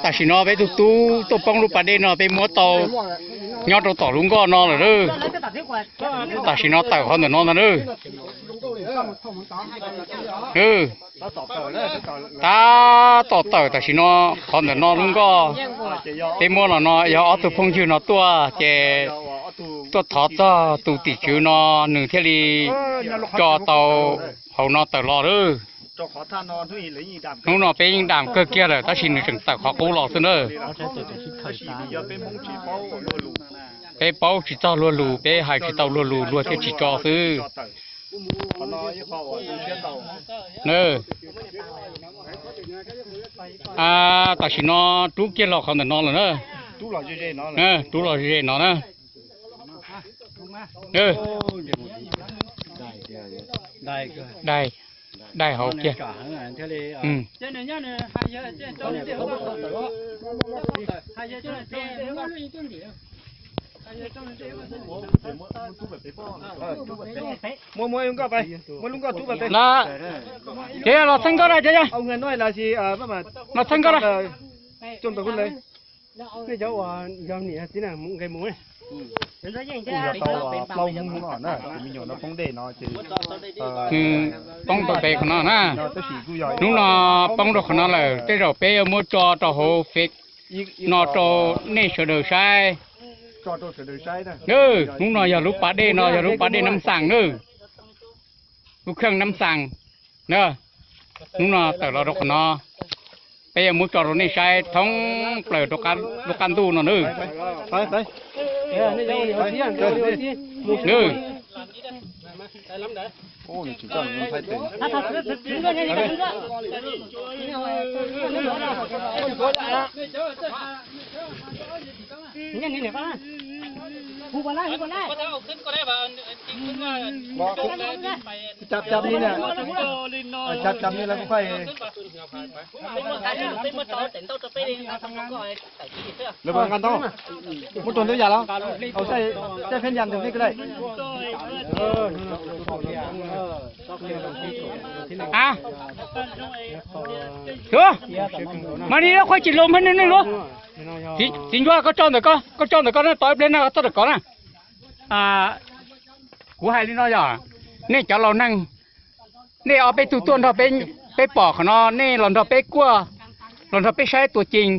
Tam sim no peb tug tub tuaj poob lub pas dej no peb muab tau nyob rau tom lub nkoj no lawm. Tam sim no tawm qhov ntawm no ntag. Tab tom tawm tam sim no qhov ntawm no lub nkoj. Peb muab los no yog ob tug phooj ywg no tuaj ces tuaj thov txog tus tim tswv no nws thiaj li tso tau hauv no tawm los lawm. Hnub no peb yeej dam kawg kiag lawm tab sis nws tseem tawm qhov qub los xwb na. Peb paub tsis txog luag lus, peb hais tsis tau luag lus luag thiaj tsis tso xwb. Tam sim no rub kiag los qhov ntawm no lawm na. Rub los ze no na. Dai, dai hauv kiag. Ces los txheeb nkoj na, ces los txheeb nkoj na. Poob rau pem qhov no na. Hnub no poob rau qhov no lawm, tej zaum peb yuav muab tso rau hauv Face no rau nej sawv daws saib. Hnub no yog lub pas dej no yog lub pas dej Nab Xaas na. Lub kheej Nab Xaas na. Hnub no tawm los rau qhov no, peb yuav muab tso rau nej saib thoob plaws rau lub qab ntuj no na. Cab cab li na, cab cab li lawv kuj pais. Lawv puas nqa ntau, muab rau ntau yam los, au, sai pheb yam ntawm nej ko dai. Mas li qhuaib tsis los phab neeg neeg lub. Txiv ncuab, koj tso ntawm ko, koj tso ntawm ko na, tos ib pliag na txhob rawm kov na. Kuv hais li no yog, nej cov laus neeg, nej ob peb tug tuaj nrog peb pom qhov no, nej los nrog peb kuaj, los nrog peb saib tuaj ceev.